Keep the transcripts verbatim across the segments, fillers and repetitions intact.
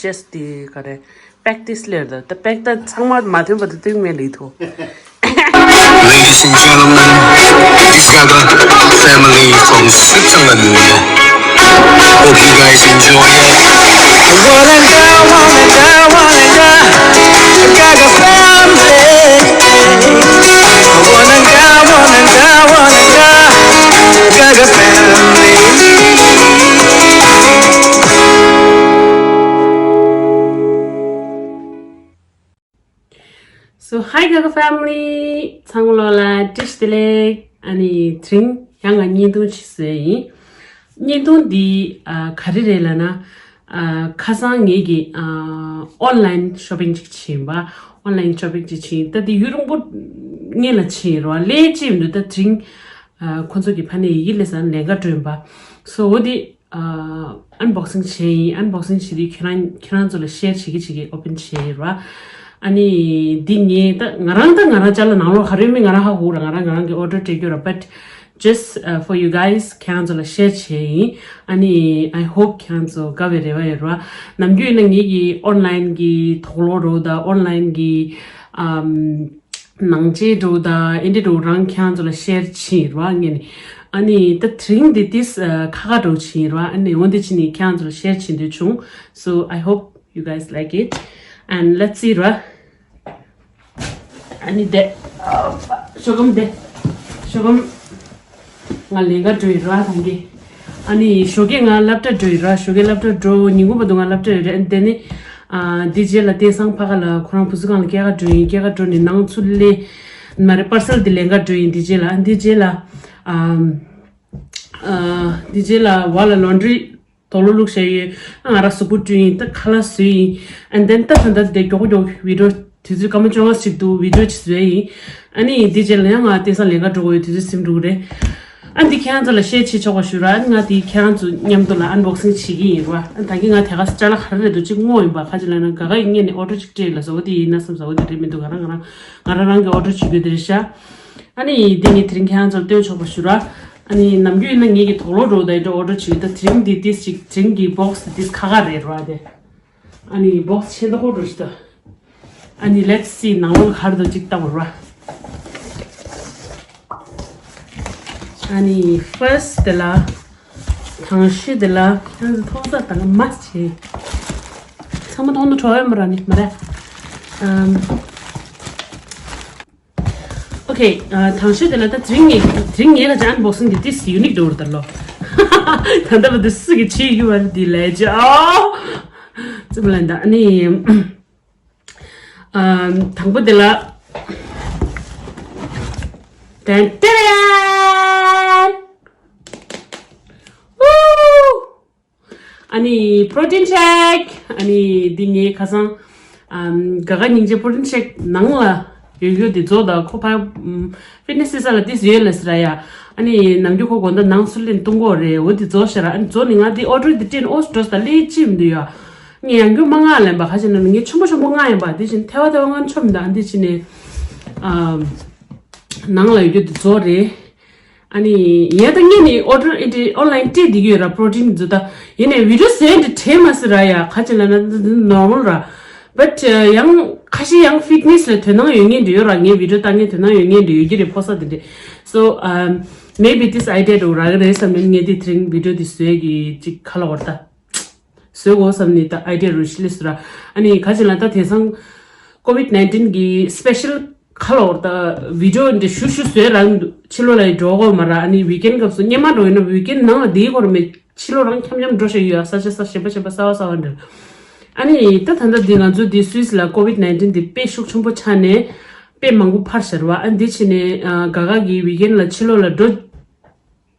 ཅེས་དེ་ག་རེ་པེག་ཏིས་ལེར་ད་ད་པེག་ད་ཚང་མ་མ་ཐོན་པ་དུ་ཏིང་མེ་ལི་ཐོ། Ladies and gentlemen, this Gaga family from Switzerland. Hope you guys enjoy it. Wanna go, wanna go, wanna go, Gaga family. Wanna go, wanna go, wanna go, Gaga family. So, hi Gaga family. ཚང་མ་ལོ་ལ་བཀྲ་ཤིས་བདེ་ལེགས། ཨ་ནི་དེ་རིང་ཡང་ང་བརྙན་ཐུང་ཅིག་བཟོས་ཡིན། བརྙན་ཐུང་འདི་ཨ་ག་རེ་རེད་ལབ་ན། ཨ་ཁ་སང་ངེད་ཀྱིས་ཨ་ཨོན་ལན་ཤོ་པིང་ཅིག་བྱས་པ། ཨོན་ལན་ཤོ་པིང་ཅིག་བྱས། ད་དེ་ཡུན་རིང་པོ་སྔོན་ལ་བྱས་རོ། ལས་ཅི་ཡིན་འདུག་ད་དེ་རིང་ཨ་ཁོ་ཚོ་གི་ཕ་ནས་ཡི་གེ་ལས་ས་ལན་ཀ་སྤྲོད་པ། So འོ་དེ། ཨ་ཨན་བོག་སིང་བྱས་ཡིན། ཨན་བོག་སིང་བྱེད་དུས་ཁྱེད་རང་ཁྱེད་རང་ཚོ་ལ་ཤེར་བྱེད་ཀྱི་བྱེད་ཀྱི་ཨོ་པན་བྱས་ཡོད་ར། ཨ་ནི་འདི་ངས་ད་ང་རང་ད་ང་རང་ཅ་ལག་ནང་ལོགས་ག་རེ་མིན་ང་རང་ཧ་གོ་ར། ང་རང་ང་རང་གི་ཨོ་ཌར་སྤྲད་རྒྱུ་ར། But just uh, for you guys ཁྱེད་རང་ཚོ་ལ་ཤེར་བྱས་ཡིན། ཨ་ནི་I hope ཁྱེད་རང་ཚོ་དགའ་བའི་རེ་བ་ཡོད་ར། ནམ་རྒྱུན་ཡིན་ན་ངེད་ཀྱི་ཨོན་ལན་གྱི་དོགས་སློང་རོ་ད་ཨོན་ལན་གྱི་ཨམ། ནང་ཆེན་འགྲོ་དང་ཨེ་འདྲ་འགྲོ་རང་ཁྱེད་རང་ཚོ་ལ་ཤེར་བྱིན་རོགས་ངས་ནི། ཨ་ནི་ད་དེ་རིང་འདི་ཏིས་ཁ་ཁ་འགྲོ་བྱིན་རོགས། ཨ་ནི་འོན་ཏེ་ཕྱི་ནི་ཁྱེད་རང་ཚོ་ལ་ཤེར་བྱིན་འདོད་བྱུང་། So I hope you guys like it and let's see རོགས། ཨ་ནི་དེ་ཤོ་གམ་དེ་ཤོ་གམ། ང་ལས་ཀ་འགྲོ་ཡི་ར་ཐང་གི། ཨ་ནི་ཞོགས་ཀས་ང་སློབ་གྲྭ་འགྲོ་ཡི་ར། ཞོགས་ཀས་སློབ་གྲྭ་འགྲོ་ཉིན་གུང་བར་དུ་ང་སློབ་གྲྭ་ཡོད་རེད། ཨ་ནི་དེ་ནི་ཨ་འདི་རྗེས་ལ་བསྟན་སང་ཕ་ག་ལ་ཁོ་རང་བུ་སུ་ཁང་ལ་སྐྱེལ་ག་འགྲོ་ཡིན། སྐྱེལ་ག་འགྲོ་ནས་ནང་ཚུར་སླེབས། མ་རེད་པར་སལ་དེ་ལེན་ག་འགྲོ་ཡིན། འདི་རྗེས་ལ་ཨ་འདི་རྗེས་ལ་ཨ་འདི་རྗེས་ལ་བ་ལ་ལོན་ཌི་རི་དོ་ལོ་བླུགས་བྱས་ཡོད། ང་ར་གཟུགས་པོ་བཀྲུས་ཡིན། ད་ཁ་ལག་བཟོས་ཡིན། And then ད་ད་ད་དེ་མགྱོགས་མགྱོགས་བི་ཌིའོ་དུས་ཚོད་སྐར་མ་བཅོ་ལྔ་ཞིག་འདུག་བི་ཌིའོ་ཅིག་བཟོས་ཡིན། ཨ་ནི་འདི་རྗེས་ལ་ཡང་ང་བསྟན་སང་ལེན་ག་འགྲོ་དགོས་ཡོད། དུས་ཚོད་ཟིན་འགྲོ་གི་རེད། ཨ་འདི་ཁྱེད་རང་ཚོ་ལ་ཤེར་བྱེད་ཆོག་པ་ཞུ་ར། ཨ་ནི་ང་འདི་ཁྱེད་རང་ཚོ་མཉམ་དུ་ལ་ཨན་བོག་སིང་བྱེད་ཀྱི་ཡིན་ར། ཨ་ད་གིན་ང་དེ་ག་ཅ་ལག་ག་རེ་རེད་འདུག་ཅིག་བསྔོགས་ཡིན་པ། ཁ་ཅིག་ལ་ན་ག་ག་ཡིན་ངེས་ནས་ཨོ་ཌར་ཅིག་སྤྲད་ལ་ཟ་འོ་དེ་ཡིན་ན་བསམ་ཟ་འོ་དེ་རེད་མི་འདུག་ང་རང་ང་རང་ང་རང་རང་གི་ཨོ་ཌར་བྱེད་དགོས་དེ་རེད་ཤག་ཨ་ནི་འདི་ངས་དེ་རིང་ཁྱེད་རང་ཚོར་སྟོན་ཆོག་པ་ཞུ་ར། ཨ་ནི་ནམ་རྒྱུན་ཡིན་ན་ངེད་ཀྱི་དོག་ལོ་འགྲོ་ད་ཡིན་འགྲོ་ཨོ་ཌར་བྱེད་ད་དེ་རིང་འདི་ཏིས་ཅིག་དེ་རིང་གི་བོག་སི་ཏིས་ཁ་ཁ་རེད་ར་དེ། ཨ་ནི་བོག་སི་ཆེན་ད་ཧོ་འགྲོ་ཞིག་ད། ཨ་ནི་let's see ནང་ལོགས་ག་རེ་འདུག་ཅིག་ལྟ་བར་བ། ཨ་ནི་first དེ་ལ་དང་ཤོས་དེ་ལ་ཁྱེད་ཚོ་མཐོང་ས་དང་མ་བྱེད། ཚང་མ་མཐོང་དུ་གྲོགས་ཡོད་མ་ར་ནི་མ་རེད། ཨམ། Okay དང་ཤོས་དེ་ལ་ད་དེ་རིང་ངས་དེ་རིང་ངས་ལ་ཅི་ཨན་བོག་སིང་གི་ཏིས་ཡུ་ནིག་འགྲོ་བར་དར་ལོ། ད་ལྟ་བར་དུ་སུ་གི་ཆེས་ཡུ་བར་དི་ལས་ཅི་ཨོ། ཙི་མ་ལན་ད་ཨ་ནི། ཨམ། དང་པོ་དེ་ལ། ཏན་ཏན། ཨུ། ཨ་ནི་པྲོ་ཊིན་ཤེག་ཨ་ནི་འདི་ངའི་ཁ་སང་། ཨམ། ག་ག་སྙིང་རྗེ་པྲོ་ཊིན་ཤེག་ནང་ལ་ཡོད་ཡོད་དེ་རྫོགས་ད་ཁོ་ཕ། ཨམ། ཕིཊ་ནེ་སི་ས་ལ་ཏིས་ཡོད་ལ་ཟེར་ཡ། ཨ་ནི་ནམ་རྒྱུན་ཁོ་དགོང་དག་ནང་སུ་ལེན་བཏུང་གོ་རེད། འོ་དེ་རྫོགས་ཤ་ར། ཨ་ནི་རྫོགས་ནི་ང་དེ་ཨོ་ཌར་དེ་སྤྲད་ནི་ཨོ་སི་འགྲོ་ས་ལས་ཅི་མི་འདུག་ཡ། ངས་ཡང་རྒྱུ་མ་མངགས་ལེན་པ་ཁ་ཅིག་ན་ངས་ཆུམ་པོ་ཆུམ་པོ་མངགས་ཡིན་པ་དེ་བཞིན་ཐལ་བ་ཐལ་བ་མངགས་ཆོམ་དང་དེ་བཞིན་ནས་ཨམ། ནང་ལ་ཡོད་རྒྱུ་དེ་རྫོགས་རེད། ཨ་ནི་ཡང་ད་ངས་ནི་ཨོ་ཌར་ཨེ་འདྲ་ཨོན་ལན་སྤྲད་བསྡད་ཀྱི་ཡོད་ར། པྲོ་ཊིན་འཛུ་ད་ཡིན་ནའི་བི་ཌིའོ་བཟོས་འདི་བྲེལ་མ་སྲིད་ར་ཡ། ཁ་ཅིག་ལ་ན་འདི་ནོར་མལ་ར། བཊ་ཡང་ཁ་ཤས་ཡང་ཕིཊ་ནེ་སི་ལ་དོ་སྣང་ཡོད་མཁན་འདྲ་ཡོད་ར། ངའི་བི་ཌིའོ་ལྟ་མཁན་དོ་སྣང་ཡོད་མཁན་འདྲ་ཡོད་ཀྱི་རེད། ཕོ་གསར་དེ་འདྲས། So um, maybe this idea འགྲོ་རག་གི་རེད་བསམ་ནས་ངས་འདི་དེ་རིང་བི་ཌིའོ་འདི་བཟོས་ཀྱི་ཅིག་ཁ་ལ་བར་ད། བཟོས་དགོས་བསམ་ནས་ད་ཨའི་ཌི་ཡ་རུ་ཤི་ལི་སི་ར། ཨ་ནི་ག་ཅི་ལ་ད་དེང་སང་ཀོ་ཝིཌ་ནའིན་ཊིན་གི་སི་པེ་ཤལ་ཁ་ལོར་ད་བི་ཌིའོ་འདི་ཞུ་ཞུ་བཟོས་རང་ཕྱི་ལོགས་ལ་འགྲོ་དགོས་མ་ར། ཨ་ནི་ཝིག་ཨེན་སྐབས་སུ་སྔོན་མ་འགྲོ་ཡིན་ན་ཝིག་ཨེན་ནང་ལ་བསྡད་ཀྱི་ཡོད་རེད་མེད། ཕྱི་ལོགས་རང་འཁྱམ་འཁྱམ་འགྲོ་བཞིན་ཡོད་ཨ། ས་ཆ་ས་གཞན་པ་གཞན་པ་གསར་བ་གསར་བ་འདྲ། ཨ་ནི་ད་ད་ལྟ་འདི་ང་ཚོ་འདི་སུད་སི་ལ་ཀོ་ཝིཌ་ནའིན་ཊིན་འདི་དཔེ་ཤུགས་ཆེན་པོ་ཆགས་ནས་དཔེ་མང་པོ་འཕར་ཤར་བ། ཨ་འདི་ཕྱི་ནས་ཨ་ག་ག་གི་ཝིག་ཨེན་ལ་ཕྱི་ལོགས་ལ་འགྲོ།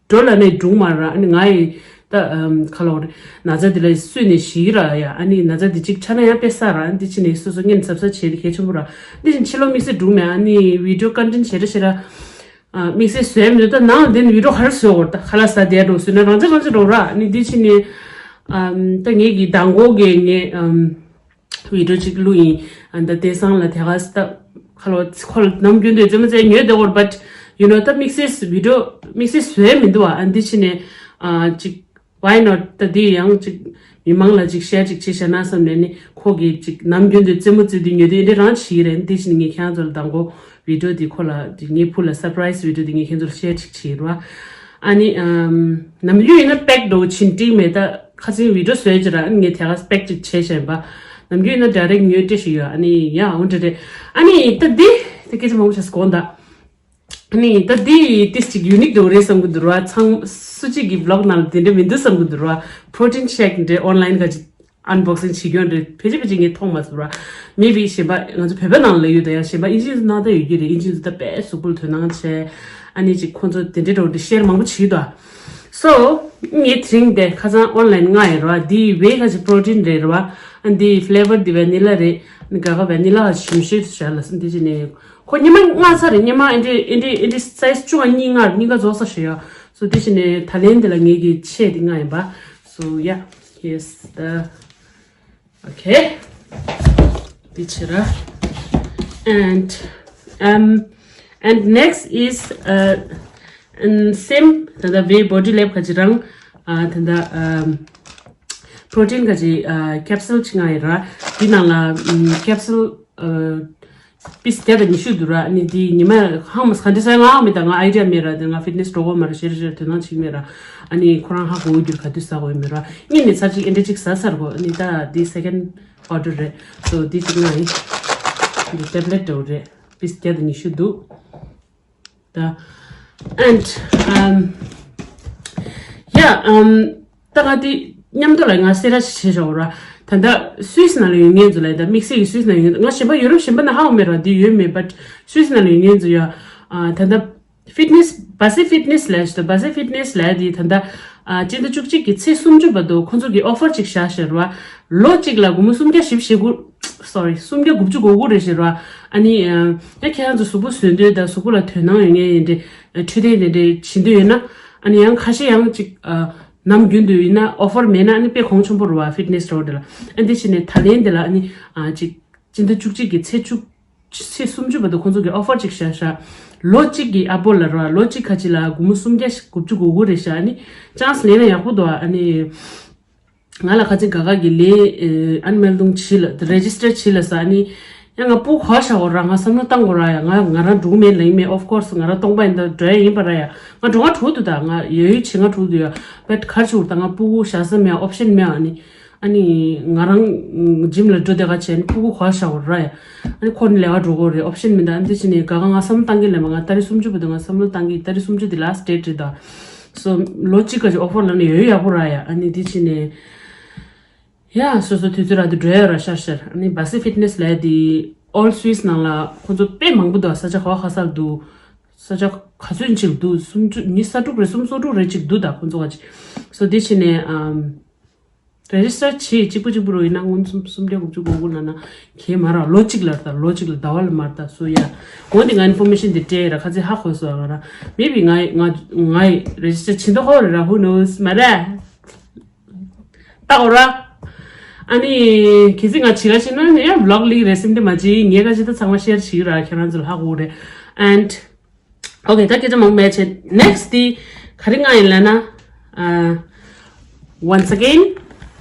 འགྲོ་ལ་ནས་སྒྲུང་མ་ར། ཨ་ནི་ང་ཡི་ད་ཨམ་ཁ་ལོ་རེ་ན་ཚ་འདི་ལ་སུས་ནས་ཞིག་ར་ཡ། ཨ་ནི་ན་ཚ་འདི་གཅིག་ཆ་ན་ཡང་དཔེ་ས་ར། ཨ་འདི་ཕྱི་ནས་སོ་སོ་ངན་ཚབ་ཚ་བྱེད་དེ་གལ་ཆེན་པོ་ར། འདི་བཞིན་ཕྱི་ལོ་དམིགས་བསལ་སྒྲུང་མེད། ཨ་ནི་བི་ཌིའོ་ཀོན་ཊེན་ཊི་བྱེད་ར་བྱེད་ར། ཨ་དམིགས་བསལ་བཟོས་མི་འདུག་ད་ནང་ལ་འདི་ནི་བི་ཌིའོ་ག་རེ་བཟོས་འོར་ད་ཁ་ལག་ཟ་བསྡད་འགྲོ་བཟོས་ན་རང་ཅག་རང་ཅག་འགྲོ་ར། ཨ་ནི་འདི་ཕྱི་ནས་ཨམ་ད་ངེད་ཀྱི་མདང་དགོང་གི་ངས་ཨམ། བི་ཌིའོ་གཅིག་བླུགས་ཡིན། ཨ་ད་དེང་སང་ལ་དེ་ག་ས་ཁ་ལོ་ཁོ་ལ་ནམ་རྒྱུན་དུ་རྩེད་མོ་རྩེ་ཉོས་བསྡད་ཡོད་རེད། བཊ་ཡུ་ནོ་ད་དམིགས་བསལ་བི་ཌིའོ་དམིགས་བསལ་བཟོས་མི་འདུག་ཨ་འདི་ཕྱི་ནས་ཨ་ཅིག་ཝའི་ནོ་ཊི་ད་འདི་ཡང་ཅིག་ མི་མང་ལ་ཅིག་ཤེར་ཅིག་བྱེད་ཤ་ན་བསམ་ནས་ནི་ཁོ་གིས་ཅིག་ནམ་རྒྱུན་དུ་རྩེད་མོ་རྩེ་དུས་ཉོ་དུས་འདི་རང་བྱེད་ཀྱི་རེད། དེ་བཞིན་ངས་ཁྱེད་རང་ཚོ་ལ་དང་པོ་བི་ཌིའོ་འདི་ཁོ་ལ་ངའི་བུ་ལ་སར་པ་རའི་སི་བི་ཌིའོ་འདི་ངས་ཁྱེད་ཚོ་ལ་ཤེར་ཅིག་བྱེད་རོགས། ཨ་ནི་ནམ་རྒྱུན་ཡིན་ན་པེག་འགྲོ་ཕྱིན་ཏིག་མེད། ད་ཁ་སང་བི་ཌིའོ་བཟོས་ཅིག་ར་ཨ་ནི་ངས་དེ་ག་པེག་ཅིག་བྱས་བཞག་ཡིན་པ། ནམ་རྒྱུན་ཡིན་ན་ཌའི་རེག་ཉོས་སྤྲད་ཞིག་ཡོད། ཨ་ནི་ཡ་འོ་འདྲ་རེད། ཨ་ནི་ད་འདི་ད་སྐད་ཆ་མང་པོ་བྱས་སོང་དགོངས་དག་ནི་ད་འདི་ཏིས་ཅིག་ཡུ་ནིག་འདྲ་རེད་བསམ་གི་འདུག་ར། ཚང་སུ་གཅིག་གི་བི་ལོག་ནང་ལ་དེ་འདྲ་མི་འདུག་བསམ་གི་འདུག་ར། པྲོ་ཊིན་ཤེག་འདྲ་ཨོན་ལན་ག་ཅིག་ཨན་བོག་སིང་བྱེད་རྒྱུ་འདྲ་ཕལ་ཆེར་ཕལ་ཆེར་ངས་མཐོང་མ་སོང་ར། མེ་བི་གཞན་པ་ང་ཚོ་བོད་པ་ནང་ལ་ཡོད་ད་ཡང་གཞན་པ་ཨིན་ཇི་ནང་ད་ཡོད་ཀྱི་རེད། ཨིན་ཇི་ད་དཔེ་གཟུགས་པོ་ལ་དོ་སྣང་བྱས། ཨ་ནི་ཅིག་ཁོང་ཚོ་དེ་འདྲ་འདྲ་བོ་འདྲ་ཤེར་མང་པོ་བྱེད་དོ། སོ་ངས་དེ་རིང་དེ་ཁ་སང་ཨོན་ལན་མངགས་ཡོད་ར། འདི་བེ་ག་ཅིག་པྲོ་ཊིན་རེད་ར། ཨ་འདི་ཕི་ལེ་ཝར་འདི་ཝ་ནི་ལ་རེད། ཨ་ནི་ག་ག་ཝ་ནི་ལ་ག་ཅིག་ཞིམ་ཤོས་སུ་བཞག་ལ་སོ་འདི་ཅི་ནས། ཁོ་ཉི་མ་མངགས་ཚར་རེད། ཉི་མ་ཨེ་འདྲི་ཨེ་འདྲི་ཨེ་འདྲི་སའི་ཛི་བཅུ་པ་གཉིས་མངགས་གཉིས་ཀ་རྫོགས་ས་ཞིག་ཡོད། སོ་དེ་བཞིན་ནས་ད་ལན་དེ་ལ་ངེད་ཀྱི་ཆས་དེ་མངགས་ཡིན་པ། So yeah, here's the, okay. དེ་ཕྱིར་ར། And um and next is uh and same ད་ལྟ་བེ་བོ་ཌི་ལེབ་ཁ་ཅིག་རང་ཨ་ད་ལྟ་um པྲོ་ཊིན་ག་ཅིག་ཨ་ཁེབ་སུལ་ཅིག་མངགས་ཡིན་ར། དེ་ནང་ལ་ཨམ་ཁེབ་སུལ་ཨ་པིས་བརྒྱ་དང་ཉི་ཤུ་འདུག་ར། ཨ་ནི་དེ་ཉི་མ་ཧང་མ་ག་འདྲ་ཟ་ང་ཧ་མི་ད་ང་ཨའི་ཌི་ཡ་མེད་ར། དེ་ང་ཕིཊ་ནེས་འགྲོ་གོ་མ་ར། ཞེ་ར་ཞེ་ར་དོ་སྣང་བྱེད་མེད་ར། ཨ་ནི་ཁོ་རང་ཧ་གོ་རྒྱུར་ག་དུས་ཟ་གོ་ཡོད་མེད་ར། སྔོན་ནས་ཚར་གཅིག་ཨེ་འདྲ་གཅིག་ཟ་ཚར་གོ། ཨ་ནི་ད་དེ་སེ་ཀེན་ཌི་ཨོར་ཌར་རེད། སོ་དེ་གཅིག་མངགས་ཡིན། དེ་ཊེབ་ལེཊ་འདྲ་བོ་རེད། པིས་བརྒྱ་དང་ཉི་ཤུ་འདུག་ད་and um yeah um ད་ང་དེ་མཉམ་དུ་ལ་ང་སེ་ར་ཞིག་བྱེད་ཆོག་ར། ད་ལྟ་སུད་སི་ནང་ལ་ཡོད་མཁན་ཚོ་ལ་ད་དམིགས་བསལ་གྱི་སུད་སི་ནང་ཡོད་མཁན་ང་གཞན་པ་ཡུ་རོབ་གཞན་པ་ནང་ཧ་གོ་མེད་ར། དེ་ཡོད་མེད་but སུད་སི་ནང་ལ་ཡོད་མཁན་ཚོ་ཡ་ཨ་ད་ལྟ་ཕིཊ་ནེས་བ་སི་ཕིཊ་ནེས་ལབ་ཞིག་ད་བ་སི་ཕིཊ་ནེས་ལབ་དེ་ད་ལྟ་ཨ་སྤྱི་ཟླ་བཅུ་གཅིག་གི་ཚེས་སུམ་ཅུ་བར་དུ་ཁོང་ཚོ་གི་ཨོ་ཕར་ཅིག་བཞག་ཞེས་ར། ལོ་གཅིག་ལ་སྒོར་མོ་སུམ་བརྒྱ་བཞི་བཅུ་ཞེ་དགུ། སོ་རི། སུམ་བརྒྱ་དགུ་བཅུ་གོ་དགུ་རེད་ཟེར་བ། ཨ་ནི་ཡང་ཁྱེད་རང་ཚོ་གཟུགས་པོ་བཟོས་འདོད་དང་གཟུགས་པོ་ལ་དོ་སྣང་ཡོད་མཁན་ཡིན་ཏེ་འཕྲོད་བསྟེན་དེ་འདྲས་བྱེད་འདོད་ཡོད་ན། ཨ་ནི་ཡང་ཁ་ཤས་ཡང་ཅིག་ནམ་རྒྱུན་དུ་ཡིན་ན་ཨོ་ཕར་མེད་ན་ཨ་ནི་དཔེ་གོང་ཆེན་པོ་རེད་བ། ཕིཊ་ནེས་སི་ཊོར་དེ་ལ། ཨ་འདི་བྱས་ནས་ད་ལན་དེ་ལ་ཨ་ནི་ཅིག་སྤྱི་ཟླ་བཅུ་གཅིག་གི་ཚེས་བཅུ་ཚེས་སུམ་ཅུ་བར་དུ་ཁོང་ཚོ་གི་ཨོ་ཕར་ཅིག་བཞག་ཤག་ལོ་གཅིག་གི་ཨ་བོ་ལ་རེད་བ། ལོ་གཅིག་ཁ་ཅིག་ལ་སྒོར་མོ་སུམ་བརྒྱ་དགུ་བཅུ་གོ་དགུ་རེད་ཤག་ཨ་ནི་ཅན་སི་ལེན་ན་ཡག་པོ་འདུག་ཨ་ནི། ང་ལ་ཁ་ཅིག་ག་ག་གི་ལས་ཨན་མེལ་དུང་བྱིས་ལ་རེ་ཇི་སི་ཊར་བྱིས་ལ་ས་ནི། ཡང་ང་སྤུ་གུ་ག་བཞག་གོ་ར། ང་བསམ་བློ་བཏང་གོ་ར་ཡ། ང་ང་རང་འགྲོ་གི་མེད་ལབ་ཡིན་མེད། ཨོཕ་ཀོར་སི་ང་རང་སྟོང་པ་ཡིན་ད་འགྲོ་ཡ་ཡིན་པ་ར་ཡ། ང་འགྲོ་ང་འགྲོ་འདུག་ད་ང་ཡོད་ཡོད་བྱེད་ང་འགྲོ་འདུག་ཡ། བེད་གར་ཆུ་ད་ང་སྤུ་གུ་བཞག་ས་མེད། ཨོབ་ཤན་མེད། ཨ་ནི་ཨ་ནི་ང་རང་ཇིམ་ལ་འགྲོ་དེ་ག་བྱས་ནི་སྤུ་གུ་ག་བཞག་གོ་ར་ཡ། ཨ་ནི་ཁོ་ནི་ལས་ཀ་འགྲོ་གོ་རེད། ཨོབ་ཤན་མེད། ད་ཨ་ནི་དེ་བྱས་ནས་ག་ག་ང་བསམ་བློ་བཏང་གི་ལས་མ་ང་ཏ་རིག་སུམ་ཅུ་བར་དུ་ང་བསམ་བློ་བཏང་གི། ཏ་རིག་སུམ་ཅུ་དེ་ལ་སི་ཊེ་ཊི་རེད་ད། སོ་ལོ་གཅིག་ག་ཅིག་ཨོ་ཕར་ལབ་ནས་ཡོད་ཡོད་ཡག་པོ་ར་ཡ། ཨ་ནི་དེ་བྱས་ནས། ཡ་སོ་སོ་དུས་ཚོད་རག་དུས་འགྲོ་ཡ་ར་ཤར་ཤར། ཨ་ནི་བ་སི་ཕིཊ་ནེས་ལབ་ཡ་དེ་ཨོལ་སུད་སི་ནང་ལ་ཁོང་ཚོ་དཔེ་མང་པོ་འདུག་ས་ཆ་ག་བ་ག་ས་ལ་འདུག་ས་ཆ་ག་ཚོད་ཅིག་འདུག་སུམ་ཅུ་ཉི་ཤུ་རྩ་དྲུག་རེད། སུམ་ཅུ་སོ་དྲུག་རེད་ཅིག་འདུག་ད་ཁོང་ཚོ་ག་ཅིག་སོ་དེ་བྱས་ནས་ཨམ་རེ་ཇི་སི་ཊར་བྱེད་གཅིག་པུ་གཅིག་པུ་རུ་ཡིན་ན་སྔོན་སུམ་སུམ་བརྒྱ་དགུ་བཅུ་གོ་དགུ་ལབ་ན་གལ་མ་ར། ལོ་གཅིག་ལ་ད་ལོ་གཅིག་ལ་ཟླ་བ་ལ་མར་ད་སོ་ཡ། འོ་དེ་ང་ཨིན་ཕོར་མེ་ཤན་དེ་སྤྲད་ར། ཁ་ཚིག་ཧ་གོ་སོ་ང་ར། མེ་བི་ང་ང་ང་རེ་ཇི་སི་ཊར་བྱེད་མདོག་ཁ་བོ་རེད་ར། Who knows མ་རེད། ད་འོ་ར། ཨ་ནི་གལ་སྲིད་ང་བྱེད་ག་ཤེས་ན་ནི་ཡང་བི་ལོག་ལིག་རེད་སེམས་དེ་མ་བྱེད། ངས་ག་ཅི་ད་ཚང་མ་ཤེར་བྱེད་ར། ཁྱེད་རང་ཚོ་ལ་ཧ་གོ་རེད། And okay ད་སྐད་ཆ་མང་མེད་བྱེད། Next དེ་ག་རེ་མངགས་ཡིན་ལབ་ན། ཨ། Once again.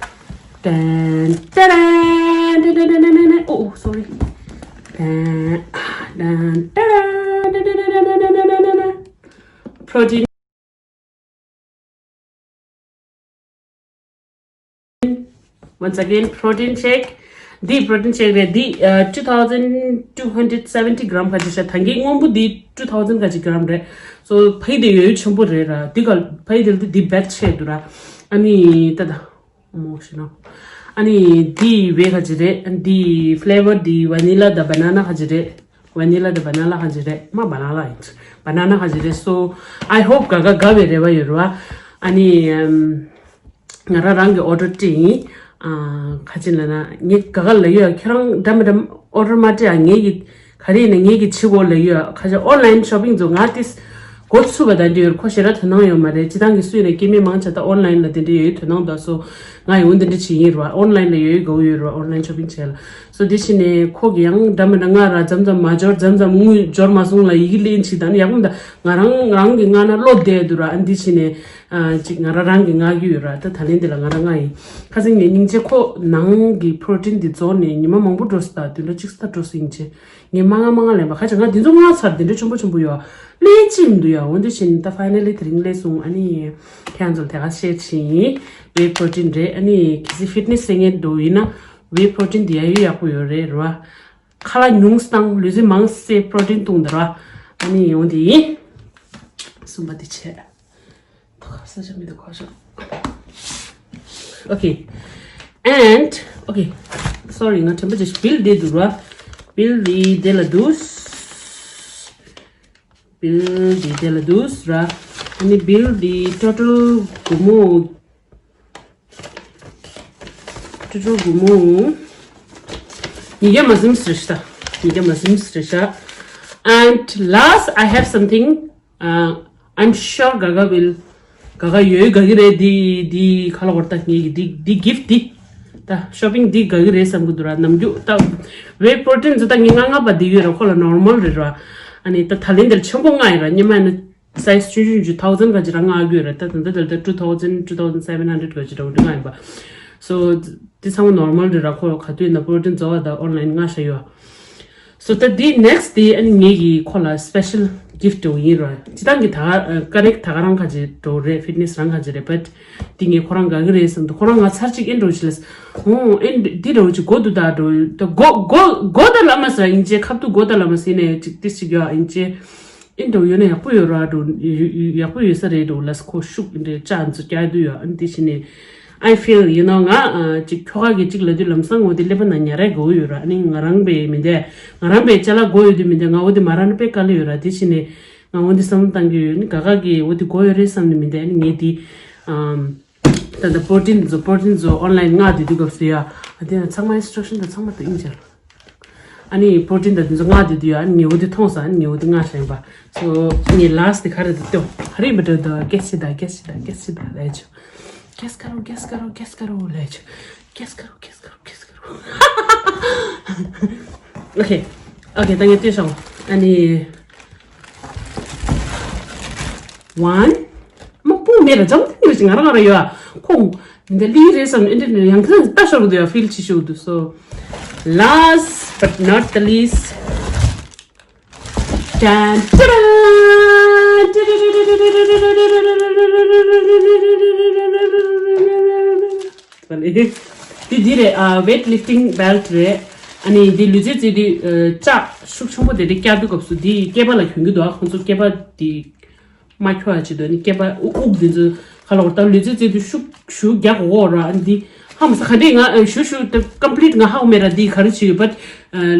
ཏན་ཏན་ཏན་ཏན་ཏན་ཏན། Oh, oh, sorry. ཏན་ཏན་ཏན་ཏན་ཏན་ཏན་ཏན་ཏན། Protein. Once again, protein shake. འདི་protein shake རེད། འདི་ཨ་two thousand two hundred seventy gram ག་ཅིག་ཤག་ད་གིན་སྔོན་པོ་འདི་two thousand ག་ཅིག་gram རེད། So ཕ་ཡི་དེ་ཡོད་ཡོད་ཆེན་པོ་རེད་ར། འདི་ག་ཕ་ཡི་དེ་ལ་འདི་འདི་བེད་ཆེ་འདུག་ར། ཨ་ནི་ད་ད་མོ་ཤི་ན། ཨ་ནི་འདི་བེ་ག་ཅིག་རེད། འདི་flavor འདི་vanilla དང་banana ག་ཅིག་རེད། Vanilla དང་banana ག་ཅིག་རེད། མ་banana ཡིན། Banana ག་ཅིག་རེད། So I hope ག་ག་དགའ་བའི་རེ་བ་ཡོད་ར། ཨ་ནི་ཨམ། ང་རང་རང་གི་ཨོ་ཌར་སྤྲད་ཡིན། ཨ་ག་ཅི་ལབ་ན་ངས་ག་ག་ལབ་ཡོད། ཁྱེད་རང་འདྲ་མི་འདྲ་ཨོ་ཌར་མ་སྤྲད་ཨ། ངས་ཀྱི་ག་རེ་ཡིན་ན་ངས་ཀྱི་བྱེད་དགོས་ལབ་ཡོད། ཁ་ཤས་ཨོན་ལན་ཤོ་པིང་ཚོ་ང་ཏིས་འགོ་ཚུགས་པ་དང་འདྲ་ཡོད། ཁོ་ཞེ་དྲག་དོ་སྣང་ཡོད་མ་རེད། སྤྱི་བཏང་གི་སུ་ཡིན་ན་སྐྱེ་དམན་མང་ཆེ་ད་ཨོན་ལན་ལ་དེ་འདྲ་ཡོད་དོ་སྣང་འདུག་སོ་ང་ཡང་འོ་འདི་འདྲ་བྱེད་ཡིན་ར། ཨོན་ལན་ལ་ཡོད་དགའ་བོ་ཡོད་ར། ཨོན་ལན་ཤོ་པིང་བྱས་ལ། སོ་དེ་བཞིན་ནས་ཁོ་གི་ཡང་འདྲ་མི་འདྲ་ང་ར་མཚམས་མཚམས་མ་འབྱོར་མཚམས་མཚམས་དངུལ་འབྱོར་མ་སོང་ལ་ཡི་གེ་ལེན་ཅིག་དང་ཡག་པོ་འདུག་ང་རང་རང་གི་ང་ན་བློ་བདེ་འདུག་ར། ཨ་འདི་བཞིན་ནས། ཨ་ཅིག་ང་རང་རང་གི་མངགས་ཀྱི་ཡོད་ར། ད་ད་ལན་འདི་ལ་ང་རང་མངགས་ཡིན། ཁ་སང་ངས་སྙིང་རྗེ་ཁོ་ནང་གི་པྲོ་ཊིན་འདི་རྫོགས་ནས་ཉི་མ་མང་པོ་འགྲོ་སོང་། ད་བདུན་ཕྲག་གཅིག་ཙམ་འགྲོ་སོང་། སྙིང་རྗེ་ངས་མ་མངགས་མ་མངགས་ལབ་པ། ཁ་ཅིག་ང་འདི་ཚོ་མངགས་ཚར། དེ་འདྲ་ཆེན་པོ་ཆེན་པོ་ཡོད། ལས་ཅི་མི་འདུག་ཡ། འོན་ཏེ་བྱས་ནས་ད་ཕའི་ནལ་ལི་དེ་རིང་སླེབས་སོང་། ཨ་ནི་ཁྱེད་རང་ཚོ་ལ་དེ་ག་ཤེར་བྱེད་ཡིན། ཝེ་པྲོ་ཊིན་རེད། ཨ་ནི་གལ་སྲིད་ཕིཊ་ནེ་སི་སེ་མཁན་འགྲོ་ཡིན་ན་ཝེ་པྲོ་ཊིན་འདི་ཡ་ཡོད་ཡག་པོ་ཡོད་རེད་ར། ཁ་ལག་ཉུང་སྟངས་ལུས་རྩལ་མང་སའི་པྲོ་ཊིན་བཏུང་དེ་ར། ཨ་ནི་འོན་ཏེ་ཡིན། གསུམ་པ་དེ་བྱས། ཐོག་ས་ཆ་མི་འདུག་ཁ་ཤོག Okay. And okay. Sorry, ང་དྲན་པ་བརྗེད་སོང་། བིལ་འདི་འདུག་ར། བིལ་འདི་དེ་ལ་འདུག་བིལ་འདི་དེ་ལ་འདུག་ར། ཨ་ནི་བིལ་འདི་ཊོ་ཊལ་སྒོར་མོ། ཊོ་ཊལ་སྒོར་མོ་ཉིས་བརྒྱ་མ་ཟིན་རེད་ཤག་ཉིས་བརྒྱ་མ་ཟིན་རེད་ཤག And last, I have something. Uh, I'm sure Gaga will, Gaga ཡོད་དགའ་གི་རེད། འདི་འདི་ག་ལ་བར་ད་ངེད་ཀྱི་འདི་འདི་གིཕ་འདི། ད་ཤོ་པིང་འདི་དགའ་གི་རེད་བསམ་གི་འདུག་ར། ནམ་རྒྱུན་ད་ཝེ་པྲོ་ཊིན་ཚོ་ད་ངས་ལྔ་ལྔ་པ་འདི་ཡོད་ར། ཁོ་ལ་ནོར་མལ་རེད་ར། ཨ་ནི་ད་ད་ལན་འདིར་ཆེན་པོ་མངགས་ཡིན་ར། སྙེ་མ་ཡིན་ན་སའི་ཛི་ཆུང་ཆུང་ཆུང་ཐའུ་ཛན་ག་ཅིག་ར་མངགས་ཡོད་ར། ད་ད་ད་ད་ད་two thousand, two thousand seven hundred ག་ཅིག་ར་འདི་མངགས་ཡིན་པ། So འདི་ཚང་མ་ནོར་མལ་རེད་ར། ཁོ་ག་དུས་ཡིན་ན་པྲོ་ཊིན་རྫོགས་པ་ད་ཨོན་ལན་མངགས་བཞག་ཡོད། So ད་འདི་ནེག་སི་འདི་ཨ་ནི་ངེད་ཀྱིས་ཁོ་ལ་སི་པེ་ཤལ་གིཕ་འདྲ་བོ་ཡིན་ར། སྤྱིར་བཏང་གི་ད་ཀ་ནེག་ད་ག་རང་ག་ཅིག་འདྲ་བོ་རེད། ཕིཊ་ནེ་སི་རང་ག་ཅིག་རེད། བཊ་འདི་ངས་ཁོ་རང་དགའ་གི་རེད་བསམ་འདུག་ཁོ་རང་ང་ཚར་གཅིག་ཨེ་འདྲ་བོ་ཅིག་ལབ། ཨོ་ཨེ་འདི་འདྲ་བོ་ཅིག་དགོས་འདུག་ད་འདྲ་བོ་ད་དགོས་དགོས་དགོས་ད་ལབ་མ་ཟེར། ཡིན་གཅིག་ཁ་ཐུག་དགོས་ད་ལབ་མ་ཟེར་ནས་ཅིག་ཏིས་ཅིག་ཡོད། ཡིན་གཅིག་ཨེ་འདྲ་བོ་ཡོད་ན་ཡག་པོ་ཡོད་ར་འགྲོ། ཡོད་ཡོད་ཡག་པོ་ཡོད་ས་རེད་འགྲོ་ལབ། ཁོ་ཤུགས་འདྲ་ལྕགས་འཛུགས་རྒྱག་དུས་ཡོད། ཨ་ནི་དེ་བྱས་ནས་I feel, you know, ང་ཨ་ཅིག་ཁྱོ་ག་གིས་ཅིག་ལབ་དུས་ལམ་སང་འོ་དེ་ཀླད་པ་ནང་ཉར་ཡག་དགོས་ཡོད་ར། ཨ་ནི་ང་རང་པའི་མི་འདས་ང་རང་པའི་ཅ་ལག་དགོས་ཡོད་དུས་མི་འདས་ང་འོ་དེ་མ་རག་ན་དཔེ་དཀའ་ལས་ཡོད་ར། དེ་བྱས་ནས་ང་འོ་དེ་བསམ་བློ་བཏང་གི་ཡོད། ཨ་ནི་ག་ག་གིས་འོ་དེ་དགོས་ཡོད་རེད་བསམ་ནས་མི་འདས། ཨ་ནི་ངས་དེ་ཨམ། ད་ལྟ་པྲོ་ཊིན་ཚོ་པྲོ་ཊིན་ཚོ་ཨོན་ལན་མངགས་བསྡད་དུས་སྐབས་སུ་ཡ། ཨ་དེ་ཡང་ཚང་མ་ཨིན་སི་ཊྲག་ཤན་དང་ཚང་མ་དང་ཨིན་ཇལ། ཨ་ནི་པྲོ་ཊིན་དང་དེ་ཚོ་མངགས་བསྡད་དུས་ཡ། ཨ་ནི་ངས་འོ་དེ་མཐོང་སོང་། ཨ་ནི་ངས་འོ་དེ་མངགས་བཞག་པ། སོ་ངས་ལཱ་སི་ཊི་དེ་ག་རེ་འདུག་ལྟོས། ག་རེ་མི་འདྲ་འདུག་གེ་སི་བྱེད་དང་གེ་སི་བྱེད་དང་གེ་སི་བྱེད་དང་ལས་ཆོ། གེ་སི་ཀ་རོ་གེ་སི་ཀ་རོ་གེ་སི་ཀ་རོ་ལས་ཆོ། གེ་སི་ཀ་རོ་གེ་སི་ཀ་རོ་གེ་སི་ཀ་རོ། ཨོ་ཁེ། ཨོ་ཁེ། ད་ངས་ལྟོས་ཤོག་ཨ་ནི། ཝན། དམག་དཔུང་མེད་ལ་འཇམ་ཐིང་རེ་ཞིག་ང་རང་ང་རང་ཡོད་ཨ། ཁོང་འདི་ལི་རེད་བསམ་ཨེ་འདྲ་ནས་ཡང་ཁྱེད་ལྟ་ཤོར་གི་འདུག་ཡ། ཕིལ་ཆེ་ཤོས་འདུག་སོ། Last but not the least. ཏན་ཏན། དེ་འདི་རེད་ཨ། weight lifting belt རེད། ཨ་ནི་འདི་ལུས་རྩལ་རྩེད་དུས་ལྕགས་ཤུགས་ཆེན་པོ་དེ་འདྲ་བཀྱག་དུས་སྐབས་སུ་འདི་སྐེད་པ་ལ་གྱོན་གྱི་འདུག་ཨ། ཁོང་ཚོ་སྐེད་པ་འདི་མ་འཁྱོག་ཡ་ཆེད་དུ་ནི་སྐེད་པ་དབུགས་དབུགས་འདི་ཚོ་ག་ལ་བར་ལྟར་ལུས་རྩལ་རྩེད་དུས་ཤུགས་ཞུ་རྒྱག་འོག་ར། ཨ་ནི་འདི་ཧ་མ་ས་ག་འདྲས་ང་ཞུ་ཞུ་ད་ཀམ་པི་ལིཊ་ང་ཧ་གོ་མེད་ར། འདི་ག་རེ་བྱེད་ཡོད་པ།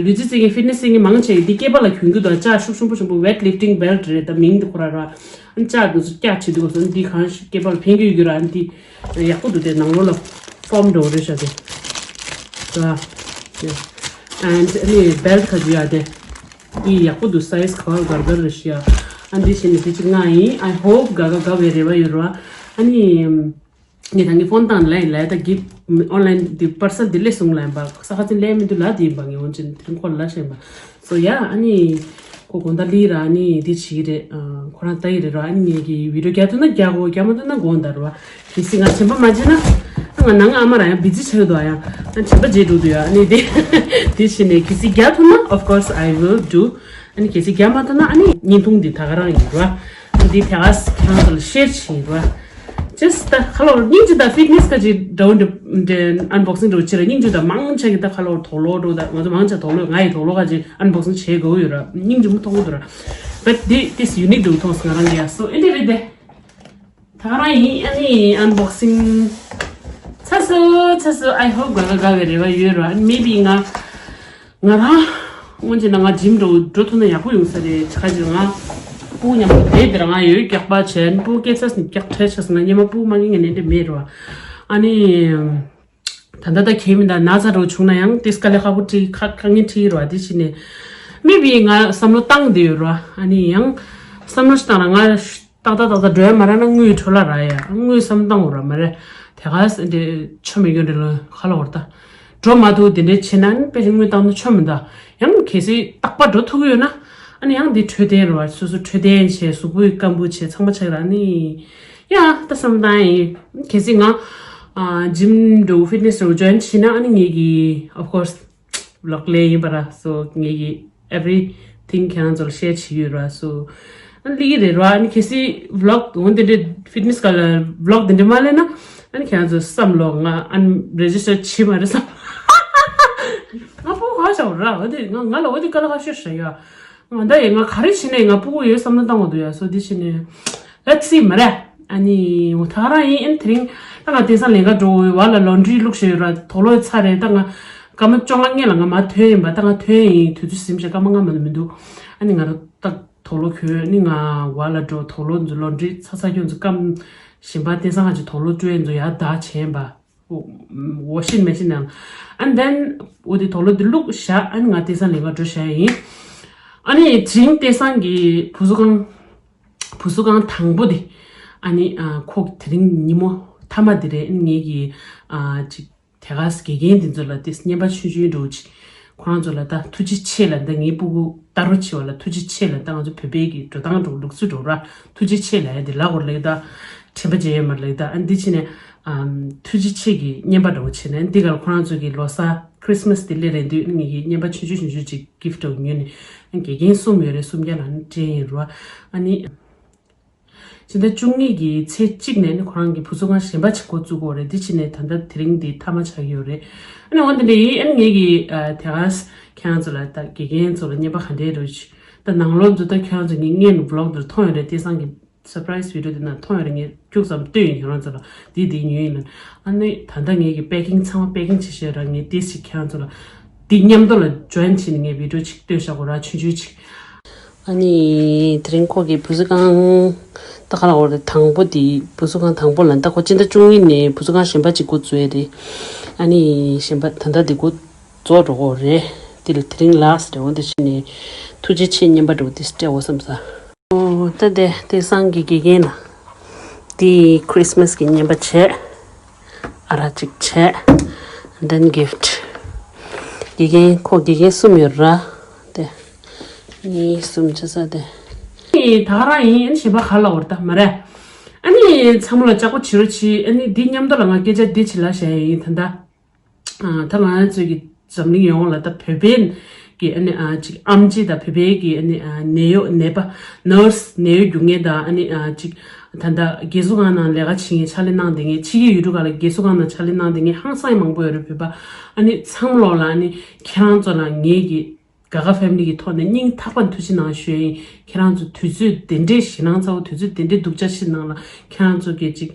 ལུས་རྩལ་རྩེད་མཁན་ཕིཊ་ནེ་སི་རྩེད་མཁན་མང་ཆེ་འདི་སྐེད་པ་ལ་གྱོན་གྱི་འདུག་ལྕགས་ཤུགས་ཆེན་པོ་ཆེན་པོ་weight lifting belt རེད། ད་མིང་འདི་ཁོ་ར་ར། ཨ་ནི་ལྕགས་འདི་ཚོ་བཀྱག་བྱེད་དུས་སྐབས་སུ་འདི་གང་ཞིག་སྐེད་པ་ལ་ཕན་གྱི་ཡོད་ར། ཨ་ནི་འདི་ཡག་པོ་འདུག་དེ་ནང་ལོགས་ལ་ཕོམ་འདྲ་བོ་རེད་ཤག་དེ། ད་ཨ་ནི་ཨ་ནི་བེལ་ཊི་ཁ་ཅིག་ཡོད་དེ། འདི་ཡག་པོ་འདུག་སའི་ཛི་ག་བར་གར་གར་རེད་ཤག་ཨ་འདི་བྱས་ནས་དེ་ཅིག་མངགས་ཡིན། I hope དགའ་དགའ་དགའ་བའི་རེ་བ་ཡོད་ར། ཨ་ནི། ངས་ད་ངའི་ཕོན་བཏང་ལ་ཡིན་ལ་ད་གི་ཨོན་ལན་འདི་པར་སལ་འདི་སླེབས་སོང་ལ་ཡིན་པ། ས་ཁ་ཚིན་ལས་མི་འདུག་ལ་འདི་ཡིན་པ། ངས་འོན་ཅན་དེ་རིང་ཁོ་ལ་ལ་ཤེས་པ། སོ་ཡ་ཨ་ནི་ཁོ་དགོང་དག་ལི་ར་ཨ་ནི་འདི་བྱེད་ཀྱི་རེད། ཁོ་རང་ལྟ་ཡི་རེད་ར། ཨ་ནི་ངས་ཀྱི་བི་ཌིའོ་རྒྱག་ཐུབ་ན་རྒྱག་གོ་རྒྱག་མ་ཐུབ་ན་དགོངས་དག་ར་བ། གལ་སྲིད་ང་དྲན་པ་མ་བརྗེད་ན་ང་ནང་ཨ་མ་ར་ཡང་བི་ཛི་ཆགས་ཀྱི་འདུག་ཨ་ཡང་ཨ་དྲན་པ་བརྗེད་འགྲོ་འདུག་ཡ། ཨ་ནི་དེ་དེ་བྱས་ནས་གལ་སྲིད་རྒྱག་ཐུབ་ན་of course I will do། ཨ་ནི་གལ་སྲིད་རྒྱག་མ་ཐུབ་ན་ཨ་ནི་བརྙན་ཐུང་འདི་ད་ག་རང་ཡིན་ར། ཨ་ནི་དེ་ག་ཁྱེད་རང་ཚོ་ལ་ཤེར་བྱེད་ཡིན་ར། Just ད་ཁ་ལོར་སྙིང་རྗེ་དང་ཕིཊ་ནེ་སི་ཁ་ཅིག་འདྲ་བོ་འདྲ་ཨན་བོག་སིང་འདྲ་བོ་བྱེད་ར། སྙིང་རྗེ་དང་མང་ཆེ་གི་ད་ཁ་ལོར་དོག་ལོ་འགྲོ། ད་ང་ཚོ་མང་ཆེ་དོག་ལོ། ང་ཡི་དོག་ལོ་ཁ་ཅིག་ཨན་བོག་སིང་བྱེད་དགོས་ཡོད་ར། སྙིང་རྗེ་མོ་མཐོང་གི་འདུག་ར། But this this unique འདྲ་བོ་མཐོང་སོང་ང་རང་གི་ཡ། So ཨེ་འདྲ་རེད་དེ། ད་ག་རང་ཡིན། ཨ་ནི་ཨན་བོག་སིང་ཚར་སོང་ཚར་སོང་། I hope དགའ་དགའ་དགའ་བའི་རེ་བ་ཡོད་ར། ཨ་ནི་མེ་བི་ང་ང་རང་སྔོན་ཆད་ན་ང་ཇིམ་འགྲོ་འགྲོ་ཐུབ་ན་ཡག་པོ་ཡོང་ས་རེད། ཁ་ཅིག་ང་སྤུ་གུ་མཉམ་དུ་བསྡད་དེ་ར་ང་ཡོད་རྒྱག་པ་བྱས། སྤུ་གུ་སྐྱེས་ཚར་སོང་རྒྱག་ཁྲལ་ཆགས་སོང་། ང་སྔོན་མ་སྤུ་གུ་མ་སྐྱེས་ངན་ནས་འདྲ་མེད་ར། ཨ་ནི་ད་ལྟ་ད་གལ་མི་འདུག་ན་ཚ་འདྲ་བྱུང་ན་ཡང་ཏིས་དཀའ་ལས་ཁག་པོ་འཕྲད། ཁ་ཁ་ངན་འཕྲད་ར། དེ་བྱས་ནས་མེ་བི་ང་བསམ་བློ་བཏང་བསྡད་ཡོད་ར། ཨ་ནི་ཡང་བསམ་བློ་ཞིག་བཏང་ན་ང་ཏག་ཏག་ཏག་ཏག་འགྲོ་ཡ་མ་རག་ན་དངུལ་འཕྲོ་བརླག་རག་ཡ། དངུལ་བསམ་བཏང་འོ་ར་མ་རེད། དེ་ག་ས་འདི་ཆོ་མེད་རྒྱུ་འདྲ་ལོ་ཁ་ལོ་བར་ད། འགྲོ་མ་ཐུབ་དེ་འདྲའི་བྱེད་ན་ནི་དཔེ་དངུལ་བཏང་ན་ཆོ་མི་འདུག་ཡང་གལ་སྲིད་རྟག་པར་འགྲོ་ཐུབ་ཀྱི་ཡོད་ན་ཨ་ནི་ཡང་འདི་འཕྲོད་བསྟེན་རེད་བ། སོ་སོ་འཕྲོད་བསྟེན་བྱས། གཟུགས་པོའི་སྐམ་པོ་བྱས། ཚང་མ་ཆགས་ར། ཨ་ནི་ ཡ་ད་བསམ་བཏང་ཡིན། གལ་སྲིད་ང་ཨ་gym འགྲོ་fitness འགྲོ་join བྱེད་ན་ཨ་ནི་ངེད་ཀྱི་of course vlog ལས་ཡིན་པ་ར། so ངེད་ཀྱི་everything ཁྱེད་རང་ཚོ་ལ་share བྱེད་ཀྱི་ཡོད་ར། so ཨ་ནི་ལི་གི་རེད་ར། ཨ་ནི་གལ་སྲིད་vlog འོན་ཏེ་འདྲ་fitness ག་ལ་vlog དེ་འདྲ་མ་ལས་ན་ཨ་ནི་ཁྱེད་རང་ཚོ་བསམ་ལོ་ང་unregister བྱེད་མ་རེད་བསམ། ང་ཕོ་ཁ་བྱ་བ་ར། འོ་དེ་ང་ང་ལ་འོ་དེ་ག་ལ་ཁ་ཤོད་ཤ་ཡ། ང་ད་ཡིན་ང་ག་རེ་བྱེད་ནས་ང་ཕྲུ་གུ་ཡོད་བསམ་བློ་བཏང་དགོས་འདུག་ཡ། so འདི་བྱེད་ནས་let's see མ་རེད། ཨ་ནི་ད་ག་རང་ཡིན། ཨ་ནི་དེ་རིང་ད་ང་དེང་སང་ལས་ཀ་འགྲོ་འོས་བ་ལ་laundry བླུགས་བཞག་ཡོད་ར། དུག་ལོག་ཚར་རེད། ད་ང་སྐར་མ་བཅོ་ལྔ་སྔོན་ལ་ང་མར་ཐོན་ཡིན་པ། ད་ང་ཐོན་ཡིན་དུས་ཚོད་ཟིན་བྱས་སྐར་མ་ལྔ་མ་གཏོགས་མི་འདུག་ཨ་ནི་ང་རང་ད་དུག་ལོག་གྱོན། ཨ་ནི་ང་བ་ལ་འགྲོ། དུག་ལོག་ཚོ་laundry ཚ་ཚ་ཁྱོད་ཚོ་སྐམ་བཞིན་པ། དེང་སང་ང་ཅིག་དུག་ལོག་བཅོས་ཡིན་ཚོ་ཡར་བདག་བྱས་ཡིན་པ། washing machine ནང་། and then འོ་དེ་དུག་ལོག་དེ་བླུགས་བཞག་ཨ་ནི་ང་དེང་སང་ལས་ཀ་འགྲོ་བཞག་ཡིན། ཨ་ནི་དེ་རིང་དེང་སང་གི་བུ་གསོ་ཁང་བུ་གསོ་ཁང་དང་པོ་དེ་ཨ་ནི་ཨ་ཁོ་དེ་རིང་ཉིན་མོ་མཐའ་མ་དེ་རེད། ཨ་ནི་ངེད་ཀྱི་ཨ་ཅིག་དེ་ག་དགེ་རྒན་དེ་ཚོ་ལ་དེ་བརྙན་པར་ཆུང་ཆུང་འདྲ་བོ་ཅིག་ཁོ་རང་ཚོ་ལ་ད་ཐུགས་རྗེ་ཆེ་ལབ། ད་ངའི་སྤུ་གུ་ལྟ་རོགས་བྱེད་པ་ལ་ཐུགས་རྗེ་ཆེ་ལབ། ད་ང་ཚོ་བོད་པའི་གི་འགྲོ་སྟངས་འགྲོ་ལུགས་སྲོལ་འགྲོ་ར། ཐུགས་རྗེ་ཆེ་ལབ་ཡ་དེ་ལབ་དགོས་ལབ་ད། དྲན་པ་བརྗེད་ཡོད་མ་རེད་ལབ་ད། ཨ་འདི་ཕྱིན་ནས་ཨམ་ཐུགས་རྗེ་ཆེ་གི་བརྙན་པར་འདྲ་བོ་བྱས་ནས་འདི་གར་ཁོ་རང་ཚོ་གི་ལོ་གསར་Christmas དེ་སླེབས་རན་དུས་ངེད་ཀྱི་བརྙན་པར་ཆུང་ཆུང་ཆུང་ཆུང་ཅིག་gift འདྲ་བོ་ཉོས་ནས། ཨ་དགེ་རྒན་གསུམ་ཡོད་རེད། གསུམ་ཀ་ལ་ནི་སྤྲད་ཡིན་རོ། ཨ་ནི། ཕྱི་ཟླ་བཅུ་གཉིས་ཀྱི་ཚེས་གཅིག་ནས་ནི་ཁོ་རང་གི་བུ་གསོ་ཁང་གཞན་པ་ཅིག་འགོ་བཙུགས་ཀྱི་ཡོད་རེད། འདི་ཕྱིན་ནས་ད་ལྟ་དེ་རིང་འདི་མཐའ་མ་ཆགས་ཀྱི་ཡོད་རེད། ཨ་ནི་འོ་འདི་འདྲ་ཡིན། ཨ་ནི་ངེད་ཀྱི་ཨ་དེ་ག་ཁྱེད་རང་ཚོ་ལ་ད་དགེ་རྒན་ཚོ་ལ་བརྙན་པར་ག་འདྲས་རེད། ད་ནང་ལོགས་འདི་ད་ཁྱེད་རང་ཚོ་ངའི་སྔོན་vlog འདིར་མཐོང་ཡོད་རེད། དེང་སང་གི་surprise video འདི་ནང་མཐོང་ཡོད་རེད། ངས་ཁྱུག་ཙམ་བཏོན་ཡིན། ཁྱེད་རང་ཚོ་ལ་འདི་འདི་ཉོས་ཡིན་ལ། ཨ་ནི་ད་ལྟ་ངེད་ཀྱི་packing ཚང་མ་packing བྱེད་ཤེས་ར། ངས་ཏིས་ཅིག་ཁྱེད་རང་ཚོ་ལ་འདི་མཉམ་དུ་ལ་join བྱས་ནས་ངས་video ཅིག་བཏོན་བཞག་གོ་ར། ཆུང་ཆུང་ཅིག་ཨ་ནི་དེ་རིང་ཁོ་གི་བུ་གསོ་ཁང་ད་ག་ལ་འོ་རེད། དང་པོ་དེ་བུ་གསོ་ཁང་དང་པོ་ལ་ད་ཁོ་སྤྱི་ཟླ་བཅུ་གཉིས་ནས་བུ་གསོ་ཁང་གཞན་པ་ཅིག་འགོ་བཙུགས་ཡ་རེད། ཨ་ནི་གཞན་པ་ད་ལྟ་དེ་འགོ་རྫོགས་འགྲོ་གོ་རེད། དེ་ལ་དེ་རིང་last རེད། འོ་དེ་བྱས་ནས་ཐུགས་རྗེ་ཆེ་བརྙན་པར་འདྲ་བོ་དེ་སྤྲད་འོ་བསམ་ས། ཨོ་ད་དེ་དེང་སང་གི་དགེ་རྒན་ལ་དེ་Christmas གི་བརྙན་པར་བྱས། ཨ་རག་ཅིག་བྱས། Then gift དགེ་རྒན་ཁོ་དགེ་རྒན་གསུམ་ཡོད་ར། དེ་གཉིས་གསུམ་ཆ་ས་དེ། ཨེ་ད་ག་རང་ཡིན། ཨ་ནི་གཞན་པ་ག་ལ་འོར་ད་མ་རེད། ཨ་ནི་ཚང་མ་ལ་ལྕགས་པོ་བྱེད་རོགས་གྱིས། ཨ་ནི་འདི་མཉམ་དུ་ལ་ང་སྐད་ཆ་འདི་བྱེད་ལ་བཤད་ཡ་ཡིན་ད་ལྟ། ཨ་ད་ང་ཚོའི་གི་འཛམ་གླིང་ཡོངས་ལ་ད་བོད་པའི་གི་ཨ་ནི་ཨ་ཅིག་ཨེམ་ཆི་དང་བོད་པའི་གི་ཨ་ནི་ཨ་ནད་གཡོག་ནད་པ་nurse ནད་གཡོག་རྒྱུག་མཁན་དང་ཨ་ནི་ཨ་ཅིག་ད་ལྟ་རྒས་གསོ་ཁང་ནང་ལས་ཀ་བྱེད་མཁན་ཕྱག་ལས་གནང་བསྡད་མཁན་ཕྱི་རྒྱལ་ཡུལ་གྲུ་ཁག་ལ་རྒས་གསོ་ཁང་ནང་ཕྱག་ལས་གནང་བསྡད་མཁན་ཧང་སང་མང་པོ་ཡོད་རེད་བོད་པ། ཨ་ནི་ཚང་མ་ལོག་ལ་ཨ་ནི་ཁྱེད་རང་ཚོ་ལ་ངེད་ཀྱི་ག་ག་family གི་ཐོག་ནས་སྙིང་ཐག་པ་ནས་ཐུགས་རྗེ་གནང་ཞུ་ཡ་ཡིན། ཁྱེད་རང་ཚོ་དུས་ཚོད་དེ་འདྲའི་ཞེད་སྣང་ཚ་བོ་དུས་ཚོད་དེ་འདྲའི་སྡུག་ཅག་ཞིག་ནང་ལ་ཁྱེད་རང་ཚོ་གི་ཅིག་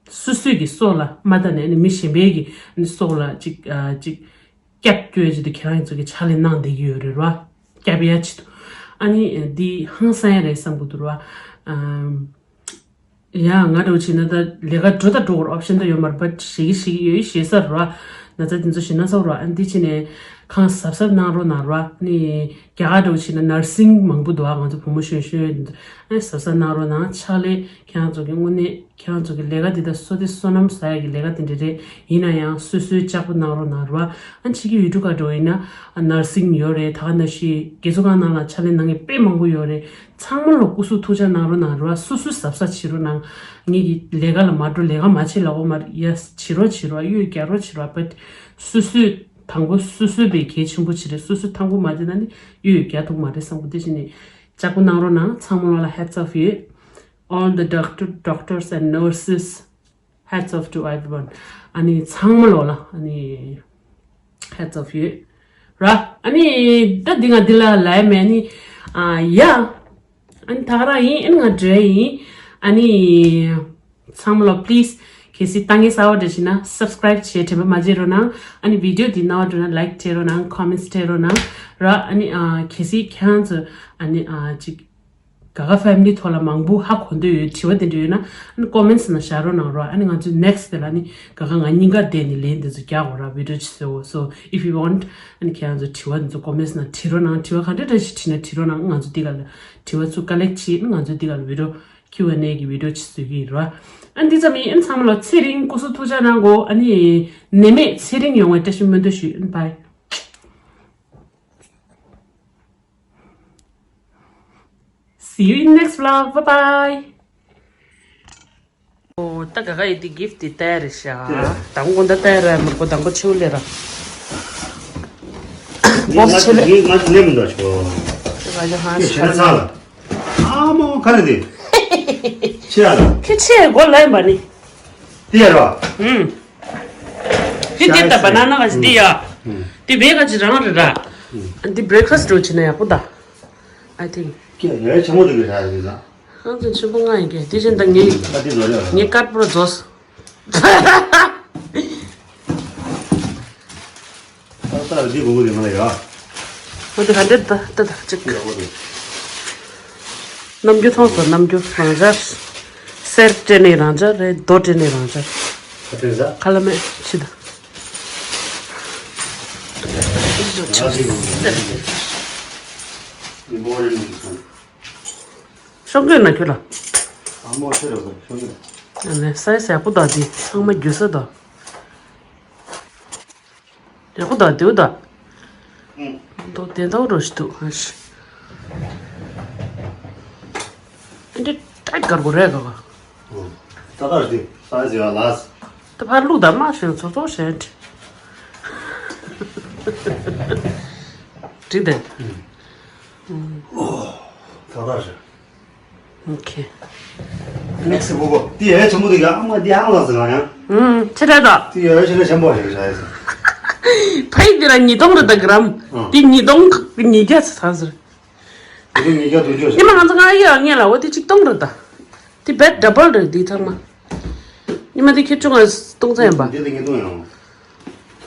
སོ་སོའི་གི་སྲོག་ལ་མ་ལྟ་ནས་ནི་མི་གཞན་པའི་གི་ནི་སྲོག་ལ་ཅིག་ཨ་ཅིག་སྐྱབས་བཅོལ་ཅིག་ཏུ་ཁྱེད་རང་ཚོ་གི་ཕྱག་ལས་གནང་བསྡད་ཀྱི་ཡོད་རེད་ར། སྐྱབས་ཡ་ཆེད་དུ། ཨ་ནི་འདི་ཧང་སང་ཡ་རེད་བསམ་གི་འདུག་ར། ཨམ། ཡ་ང་འདྲ་བོ་བྱས་ན་ད་ལས་ཀ་འགྲོ་ད་འགྲོ་གི་རེད། option ད་ཡོད་མ་རེད། but ཞེད་ཀྱི་ཞེད་ཀྱི་ཡོད་ཞེད་ས་རེད་ར། ན་ཚ་དེ་ཚོ་ཞེད་ན་ས་རེད་ར། ཨ་ནི་འདི་བྱས་ནས་ཁང་གཟབ་གཟབ་གནང་རོགས་གནང་ར། ཨ་ནི་རྒྱ་གར་འདྲ་བོ་བྱས་ན་nursing མང་པོ་འདུག་ཨ་ང་ཚོ་བུ་མོ་གཞོན་གཞོན་ཨ་གཟབ་གཟབ་གནང་རོགས་གནང་། ཕྱག་ལས་ཁྱེད་རང་ཚོ་གི་དངོས་གནས་ཁྱེད་རང་ཚོ་གི་ལས་ཀ་འདི་ད་བསོད་བདེ་བསོད་ནམས་ཟ་ཡ་གི་ལས་ཀ་དེ་འདྲ་རེད། ཡིན་ན་ཡང་སོ་སོའི་ལྕགས་པོ་གནང་རོགས་གནང་ར། ཨ་ཕྱི་གི་ཡུལ་གྲུ་ཁག་འགྲོ་ཡིན་ན་ཨ་nursing ཡོད་རེད། ད་ག་ནང་བཞིན་རྒས་གསོ་ཁང་ནང་ལ་ཕྱག་ལས་གནང་མཁན་དཔེ་མང་པོ་ཡོད་རེད། ཚང་མ་ལ་སྐུ་གཟུགས་ཐུགས་ཅག་གནང་རོགས་གནང་ར། སོ་སོའི་གཟབ་གཟབ་བྱེད་རོགས་གནང་། ངེད་ཀྱི་ལས་ཀ་ལ་མ་འགྲོ་ལས་ཀ་མ་བྱེད་ལབ་ཡོད་མ་རེད། ཡ་བྱེད་རོགས་བྱེད་རོགས་གཡོ་རྒྱག་རོགས་བྱེད་རོགས། but སོ་སོའི་དང་པོ་སོ་སོའི་བས་གལ་ཆེན་པོ་ཅིག་རེད། སོ་སོའི་དང་པོ་མ་བྱེད་ན་ནི་གཡོ་རྒྱག་ཐུབ་མ་རེད་བསམ་གི་འདུག་དེ་བྱས་ནས་ལྕགས་པོ་གནང་རོགས་གནང་། ཚང་མ་ལ་hats off ཡོད། All the doctor, doctors and nurses, hats off to everyone. ཨ་ནི་ཚང་མ་ལོག་ལ་ཨ་ནི་hats off ཡོད་ར། ཨ་ནི་ད་འདི་ང་འདི་ལ་ལབ་ཡ་མེད། ཨ་ནི་ཨ་ཡ། ཨ་ནི་ད་ག་རང་ཡིན། ཨ་ནི་ང་འདྲ་ཡིན། ཨ་ནི་ཚང་མ་ལོག please གལ་སྲིད་ལྟ་མཁན་གསར་པ་འདྲ་ཞིག་ན་subscribe བྱེད་དྲན་པ་མ་བརྗེད་རོགས་གནང་། ཨ་ནི་video འདི་སྣང་བ་འགྲོ་ན་like བྱེད་རོགས་གནང་། comments བྱེད་རོགས་གནང་ར། ཨ་ནི་ཨ་གལ་སྲིད་ཁྱེད་རང་ཚོ་ཨ་ནི་ཨ་ཅིག་ག་ག་family ཐོག་ལ་མང་པོ་ཧ་གོ་འདོད་ཡོད་དྲི་བ་དེ་འདྲ་ཡོད་ན་ཨ་ནི་comments ནང་བཞག་རོགས་གནང་རོགས། ཨ་ནི་ང་ཚོས་next དེ་ལ་ཨ་ནི་ག་ག་ང་གཉིས་ཀ་བསྡད་ནས་ལན་དེ་ཚོ་རྒྱག་དགོས་ར། video ཅིག་བཟོ། so if you want ཨ་ནི་ཁྱེད་རང་ཚོ་དྲི་བ་དེ་ཚོ་comments ནང་དྲི་རོགས་གནང་། དྲི་བ་ག་འདྲ་འདྲ་ཞིག་དྲིས་ན་དྲི་རོགས་གནང་། ང་ཚོ་འདི་ག་ལ་དྲི་བ་ཚུར་collect བྱེད། ང་ཚོ་འདི་ག་ལ་video Q and A གི་video ཅིག་བཟོ་གི་ཡིན་ར། ཨ་ནི་འདི་ཙམ་ཡིན། ཨ་ནི་ཚང་མ་ལ་ཚེ་རིང་སྐུ་གཟུགས་ཐུགས་ཅག་གནང་གོ། ཨ་ནི་ནད་མེད་ཚེ་རིང་ཡོང་བའི་བཀྲ་ཤིས་སྨོན་འདུན་ཞུ། Bye. See you in next vlog. Bye bye. ཨོ། ད་ག་ག་ཡི་དེ་གིཕ་ཏི་དེ་ཡ་རེད་ཤག་དེ་རེད། དང་པོ་འདི་དེ་ཡ་ར་མི་རྐོ་དང་པོ་ཆེའུ་ལེ་ར། ངས་བོགས་ཆེ་ལེ། ངས་ང་ལེ་མི་འདུག་ཆོ། ང་ཡ་ཧང་ཞེ་ན་ཚ་ལ། ཨ་མོ་ཁ་རེ་དེ། ཆེ་ཡ་ལ། ཁྱི་ཆེ་གོ་ལ་ཡིན་པ་ནི། དེ་ཡ་ར། ཧུམ། དེ་དེ་ད་བ་ན་ན་ག་ཞིག་དེ་ཡ། དེ་བས་ག་ཅི་རང་རེད་ར། དེ་བྷི་རེག་ཕ་སི་ཊི་འགྲོ་ཆེ་ན་ཡག་པོ་ད། I think. ཀྱེ་ཡ་ཆེན་མོ་དེ་གི་ར་ཡ་དེ་ད། ཁང་ཚན་ཆེན་པོ་ལྔ་ཡིན་གྱི་དེ་བཞིན་ད་ངའི་ཨ་དེ་ལོ་ལེ་ལ། ངའི་ཀར་པོ་ར་རྫོགས། ཏག་ཏག་འདི་གོ་གོ་དེ་ང་ལ་ཡ། འོ་དེ་ག་འདྲ་ད་ད་ད་ཅིག་ཡ་འོ་དེ། རྣམ་འགྱུར་མཐོང་སོང་། རྣམ་འགྱུར་རང་འཇགས། གསེར་སྤྲད་ནས་རང་འཇགས་རེད། རྡོ་སྤྲད་ནས་རང་འཇགས། ཁ་དྲན་ས། ཁ་ལ་མེད་ཕྱི་ད། ང་ཚོའི་ཡོང་འདུག་ཟེར། མི་འབོར་རིམ་གྱིས་སོང་། ཤོག་གུ་ན་ཁྱོད་ལ། ཨ་མོ་ཁྱོད་ལ་ཤོག་གུ་ན། ཨ་ནི་སའི་ཟ་ཡག་པོ་དང་དེ་ཚང་མ་རྒྱུ་ས་དང་། ཡག་པོ་དང་དེའུ་དང་། ཨུང་། དོ་དེ་འདྲ་རོ་ཞིག་འདུག་ཨ་ཤི། ཨ་འདི་ཏྲེ་དཀར་པོ་རེད་ག་ག་ཨུང་། ད་ལྟར་དེ་སའི་ཟ་ཡག་ལ། ད་ཕར་ལུག་དང་མ་ཤེས་ཚོ་ཚོ་ཤེས། འགྲིག་དེ། ཨུང་། ད་ལྟར་ཤེས། ཨོ་ཁེ། ནེག་སི་བུ་གོ། དེ་ཡོད་ཆེན་པོ་དེ་ག་ཨ་མ་དེ་ཧང་ལ་ཟེར་ག་ཡང་། ཨུམ། ཆེ་དྲགས་དོ། དེ་ཡོད་ཆེ་ན་ཆེན་པོ་ཞིག་རེད་ཟེར། ཕ་ཡི་དེ་ར་ཉིས་སྟོང་རེད་ད་གི་རམ། ཨང་། དེ་ཉིས་སྟོང་ཉིས་བརྒྱ་ཚ་ཟེར། དེ་ཉིས་བརྒྱ་དུ་འཇོག་ཉི་མ་ང་ཚོ་ང་ཡི་ཨ་ངེ་ལ་འོ་དེ་ཆིག་སྟོང་རེད་ད། དེ་བེད་ཌ་བལ་རེད་དེ་ཚང་མ། ཉི་མ་དེ་ཁྱེད་ཆུང་ང་སྟོང་ཚ་ཡིན་པ། འདི་ལ་ཉིས་སྟོང་ཡང་།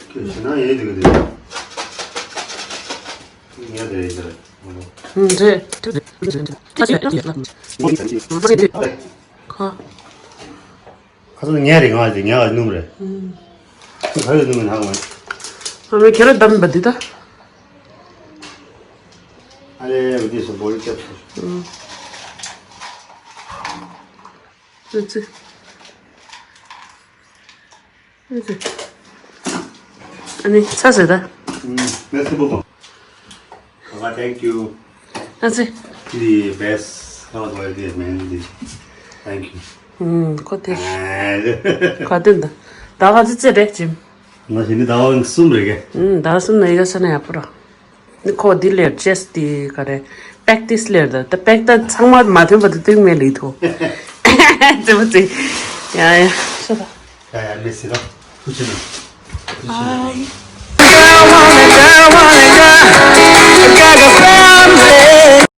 ཁྱོད་ཞེ་ན་ཡས་དེ་གི་དེ། ངས་དེ་རེད་དེ་རེད། ཧུམ་རེད། ཁ། ཁ་སང་ངས་རེད་ང་རེད་ངས་ག་སྣུམ་རེད། ཧུམ། ཁ་ཡོད་སྣུམ་མིན་ཧ་གོ་མེད། ཨ་མའི་ཁྱེད་རང་བདམས་པ་འདི་ད། ཨ་ལེ་བ་འདི་སུ་བོ་རི་ཁྱབ་སོང་། ཧུམ། ཙི་ཙི། ཙི་ཙི། ཨ་ནི་ཚ་ཟེར་ད། ཨུམ། Merci beaucoup. Baba, thank you. ཨ་ཙི། The best. How about this, man? This. Thank you. ཨུམ། ཁོ་དེ། ཨ། ག་དེ་འདི། ད་ག་ཙི་ཙི་རེད་ཅིམ། ང་ཞི་ནི་ཟླ་བ་གསུམ་རེད་གས། ཨུམ། ཟླ་བ་གསུམ་ན་ཡི་ག་ས་ན་ཡག་པོ་ར། ནི་ཁོ་འདི་ལེར་ཅེས་དེ་ག་རེ། པེག་ཏིས་ལེར་ད། ད་པེག་ད་ཚང་མ་མ་ཐོན་པ་དུ་ཏིག་མེད་ལི་ཐོ། ཙི་མོ་ཙི། ཡ་ཡ། ཤོ་ད། ཡ་ཡ་མི་སི་ར། ཐུགས་རྗེ་གནང་། ཐུགས་རྗེ་གནང་།